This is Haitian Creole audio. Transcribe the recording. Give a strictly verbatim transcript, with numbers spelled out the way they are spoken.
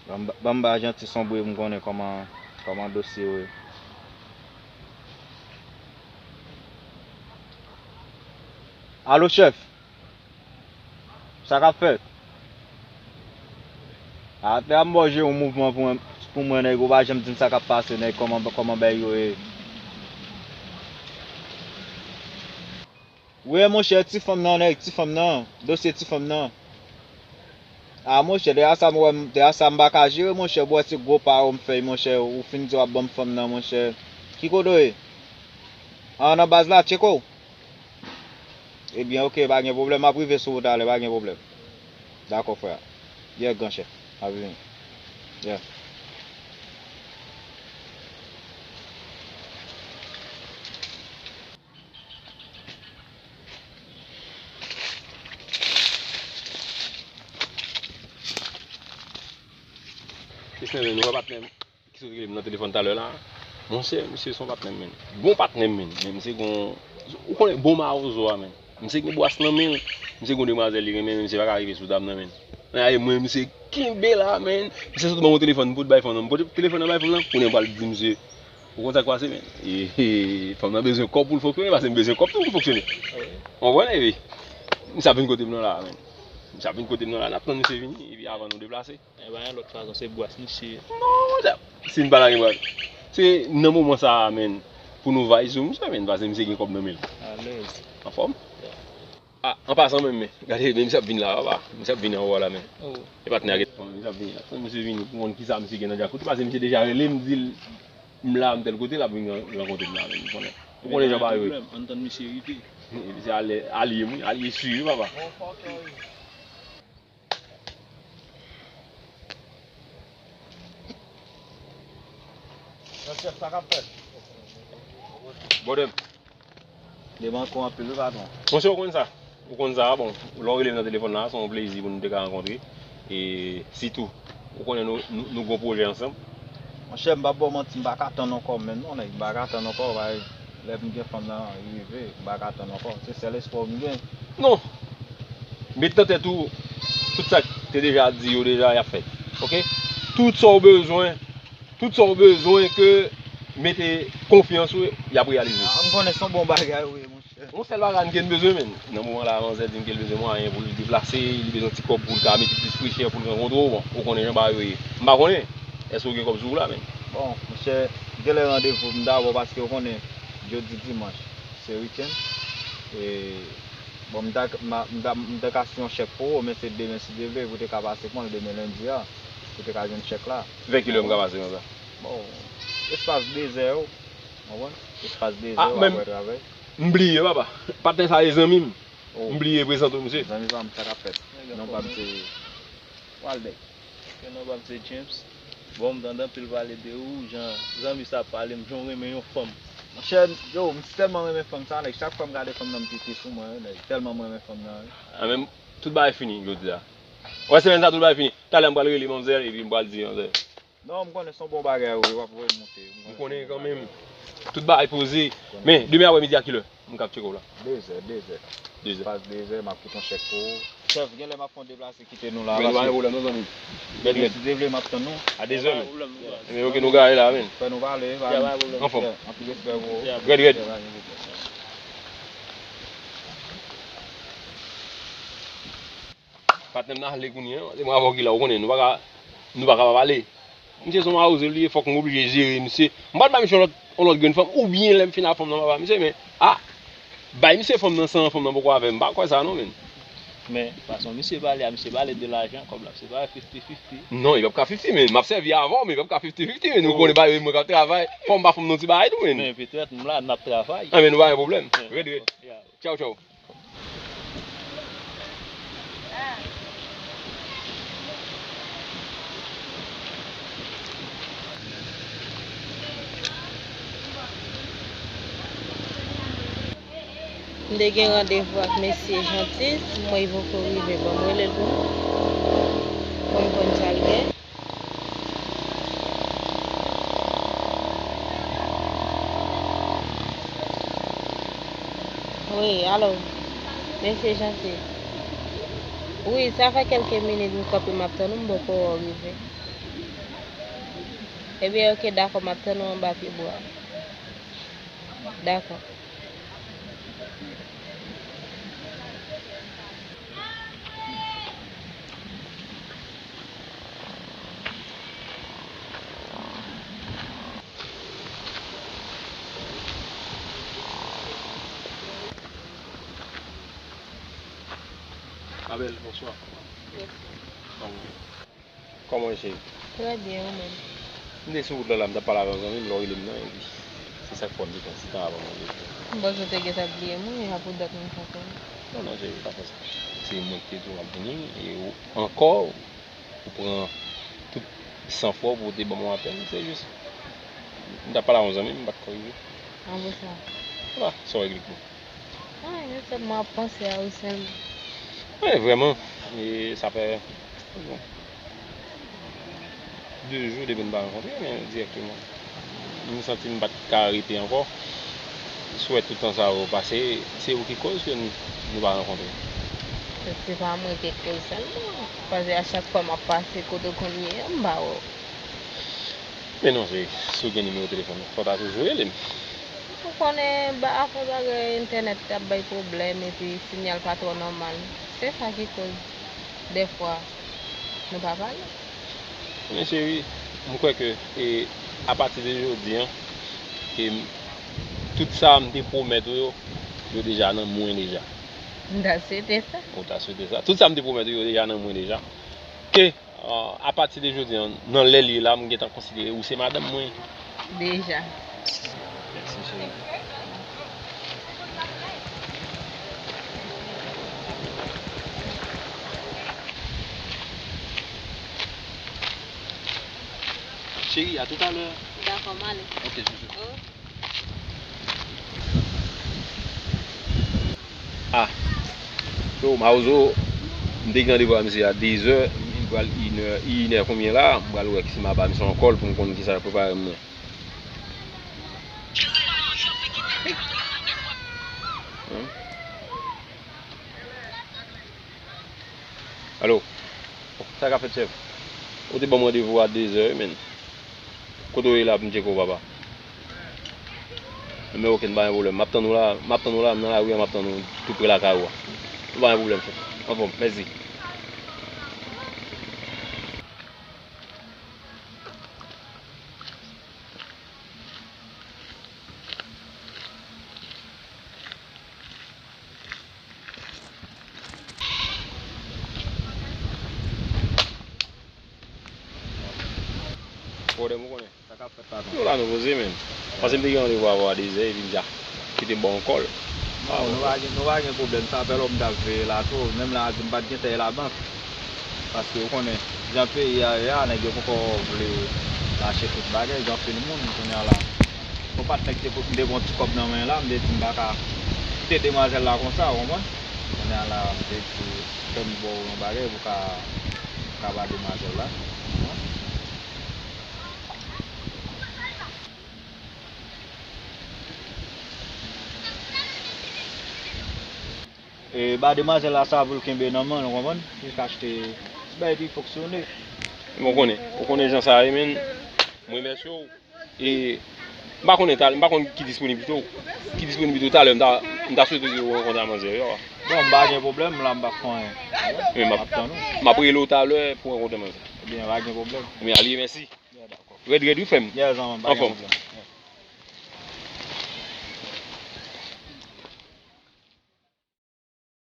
Ban m ba, ban m ba Janti sonbre pou m konnen kòman, kòman dosye yo ye. Alo, chèf. Sa k ap fèt? Atè a m ba w jere yon mouvman pou mwen, pou mwen, nèg, ou pa janm di m sa k ap pase, nèg, kòman, kòman bagay yo ye. Wi, monchè, ti fanm nan, nèg, ti fanm nan. Dosye ti fanm nan. A, monchè, deja sa m wè, deja sa m pa ka jere, monchè, bwè, se gwo pawòl m fè, monchè, ou fin di w ap ban m fanm nan, monchè. Ki kote w ye? A, nan baz la, tcheke w. Ebyen, oke, pa gen pwoblèm, m ap rive sou ou talè, pa gen pwoblèm. Dakò, frè. Yeah, gran chèf. M ap vini. Yeah. Kisnen, nou wè patnè m ki sot rele m nan telefòn talè la? Monchè, misye se yon patnè m, menn. Bon patnè m, menn. Men misye gon, ou konnen bon mawozo a, menn. Misye gen bwas nan men l. Misye gon demwazèl li renmen, men misye pa ka rive sou dam nan, menn. Men aye mwen, misye kenbe la, menn. Misye sot ban mwen telefòn pou t bay fanm nan. Mwen pote telefòn nan bay fanm nan, kounye a m pral di misye. Ou konn sa k pase, menn? E, e, fanm nan bezwen kòb pou l fonksyone, paske m bezwen kòb tou pou m fonksyone. Ou konprann, epi misye ap vin kote m nan la, menn. Misye ap vin kote m nan la, n ap tann misye vini, epi avan nou deplase. E pa yon lòt fason, se bwas misye. Non, monchè, si n pa lage bras, se nan moman sa a, menn, pou nou vay sou misye, menn, paske misye gen kòb nan men l. Alèz. Anfòm? Yeah. A, an pasan menm, men, gade, men misye ap vin la, papa. Misye ap vin anwo a la, men. Oh. E patnè a gen, misye ap vin la. Tann misye vini pou konn kisa misye gen nan djakout li, paske misye deja rele m, di l, m la, m tèl kote, l ap vin ran-, rankontre m la, men, ou konnen. Ou konnen jan bagay yo ye. Ann tann misye rive. Misye alye, alye m, wi, alye si, wi, papa. Brother. Demanke w anpil, wi, patwon. Monchè, ou konn sa. Ou konn sa, bon, lè w rele m nan telefòn la, se yon plezi pou nou te ka rankontre. E sitou, ou konnen nou, nou, nou gon pwojè ansanm. Monchè, m p ap ba w manti, m pa ka tann ankò menm non, nèg. M pa ka tann ankò, bay, lè m gen fanm nan rive, m pa ka tann ankò. Se sèl espwa m gen. Non. Met nan tèt ou, tout sa k te deja di yo deja, y ap fèt. Oke? Tout sa w bezwen, tout sa w bezwen ke mete konfyans ou, y ap reyalize. A, m konnen se yon bon bagay, wi, monchè. Yon sèl bagay ke n bezwen, menn. Nan moman la, manzè di m ke l bezwen mwayen pou l deplase, li bezwen ti kòb pou l ka mete plis frechè pou l rankontre w. Bon, ou konnen jan bagay yo ye. M pa konnen. Èske w gen kòb sou ou la, menn? Bon, monchè, genlè randevou m dabò paske w konnen, jodi dimanch, se wikenn. E, bon, m ta, m a, m ta, m ta ka siyen yon chèk pou ou, men se demen, si Dye vle, pou te ka pase pran l demen lendi a, pou te ka jwenn chèk la. Vè kilè m ka pase konsa? Bon, espas de zè, w konprann? Espas de zè, w ap wè travay. M bliye, papa. Patnè sa e zanmi m. Oh. M bliye prezante w, mesye. Zanmi pa m, sa k ap fèt? Non pa m se Waldec. Ok, non pa m se James. Bon, m tande anpil pale de ou, jan zanmi sa ap pale m, jan w renmen yon fanm. Monchè, yo, m tèlman renmen fanm sa, nèg, chak fwa m gade fanm nan, m pike sou mwen, wi, nèg, tèlman m renmen fanm nan, wi. A, men tout bagay fini, jodi a. Wè, semèn sa, tout bagay fini. Talè m pral rele manmzèl, epi m pral di manmzèl. Non, m konnen se yon bon bagay, wi, w ap voye l monte. M konnen kanmenm. Tout bagay poze. Men, demen aprèmidi a kilè? M ka tcheke w la. De zè, de zè. De zè. Espas de zè, m ap kite yon chèk pou ou. Chèf, genlè m ap fè yon deplase kite nou la, paske, pa gen pwoblèm non, zanmi. Rèd, rèd. Si Dye vle, m ap tann nou. A de zè, men. Men, ok, nou gare la, men. Fè nou pale, pa gen pwoblèm. Anfòm. Anpil respè pou ou. Rèd, rèd. Pa gen pwoblèm. Patnè m nan ale kounye a, se mwen avè w ki la, ou konnen, nou pa ka, nou pa ka pa pale. Misye se yon mawozo li ye, fòk m oblije jere misye. M pral bay misye yon lòt, yon lòt grenn fanm, oubyen lè m fin ak fanm nan, m pral ba misye, men, a, bay misye fanm nan san fanm nan poko avè m, m pa kwè sa non, men. Men, fason misye pale a, misye pale de lajan, kòb la, misye pale fifty fifty. Non, li p ap ka fifty, men m ap sèvi avè w, men li p ap ka fifty fifty, men ou konnen bagay mwen k ap travay, fò m ba fanm nan ti bagay tou, men. Men petèt, m la, n ap travay. A, men nou pa gen pwoblèm. Rèd, rèd. Tchaw, tchaw. M te gen randevou ak mesye Janti, m wè li poko rive, bon, m rele l pou m, pou m konn sa l gen. Wi, alo. Mesye Janti. Wi, sa fè kèlke minit m kanpe m ap tann ou, m poko wè w rive. Ebyen, oke, dakò, m ap tann ou anba pyebwa a. Dakò. Ma belle, bonsoir. Bonsoir. Kòman w ye, cheri? Trè byen, ou menm? M te sou wout la, la, m t ap pale avè yon zanmi m, lè w rele m nan, epi se sa k fè m te pran ti tan avan m rele w. M panse w te gentan bliye m, wi, a pou dat m t ap rele. Non, non, cheri, pa fè sa. Se mwen ki te di w m ap vini, e ou ankò, ou pran tout san fwa w pou w te ban m yon apèl, se jis. M t ap pale a yon zanmi m, m pa t ko rive. An pou sa. Vwala, sa w regle pou ou. Anyen, sèlman ap panse a ou sèlman. Wi, vrèman. E sa fè, bon, de jou depi n pa rankontre, men dirèkteman. M santi m pa t ka rete ankò. Sou wè tout tan sa yo pase, se ou ki koz ke nou, nou pa rankontre. Se pa mwen ki koz sèlman. Paske a chak fwa m ap pase kote w konn ye a, m pa wè w. Men non, cheri, si w gen nimewo telefòn ou, fò w ta toujou rele m. Ou konnen, ba, afè bagay entènèt ap bay pwoblèm epi sinyal pa twò nòmal. Se sa ki koz, dèfwa, nou pa pale. Men cheri, m kwè ke, e, apati de jodi an, e, m, tout sa m te pwomèt ou yo, yo deja nan mwen deja. M ta swete sa. Ou ta swete sa. Tout sa m te pwomèt ou yo deja nan mwen deja. Ke Ah, apati de jodi an, nan lè l ye la, m gentan konsidere ou se madanm mwen. Deja. Mèsi, cheri. Cheri, a toutalè. Dakò, m ale. Ok, chouchou. Oh. Ah. Yo, Mawozo, m te gen randevou a misye a dezè, li pral inè, inè konbyen la, m pral wè si m ap ba misye yon kòl pou m konn kisa l prepare mwen. Alo? Sa k ap fèt, chèf? Ou te ban m randevou a dezè, wi, men. Kote w ye la pou m tcheke w, papa? Men oke, n pa gen pwoblèm. M ap tann ou la, m ap tann ou la, m nan lari a, m ap tann ou tou pre lakay ou a. Nou pa gen pwoblèm, chèf. Anfòm, mèsi. Pwoblèm ou konnen. Sa k ap fèt, patwon? Yo la nou poze, men. Paske m te gen randevou avè w a dezè, epi m di, ah, kite m ba w yon kòl. Non, nou pa gen, nou pa gen pwoblèm. Sa fè lè w m t ap veye la tou. Menm la a di m pa t gen tèy labank. Paske ou konnen, jan peyi a ye a, nèg yo poko vle lache tout bagay, jan anpil moun, kounye a la. Yon patnè ki te, m te gen yon ti kòb nan men l la, m te di m pa ka kite demwazèl la konsa, ou konprann? Kounye a la, m te di, fè m ba w yon bagay pou ka, pou ka ba demwazèl la. Ou konprann? E, ba demwazèl la sa pou l kenbe nan men l, ou konprann? Pou l ka achte ti bagay epi fonksyone. Ou konnen, ou konnen jan sa ye, men. M remèsye w. E, m pa konnen talè, m pa konn ki disponibite w. Ki disponibite w talè, m ta, m ta swete w rankontre a manzè yo. Bon, m pa gen pwoblèm, la m pa fè anyen. Men m ap, m ap rele w talè pou rankontre manzè. Ebyen, pa gen pwoblèm. Ebyen, ale, mèsi. Byen, dakò. Rèd, rèd, wi, frè m. Yes, zanmi m, pa gen pwoblèm. Anfòm.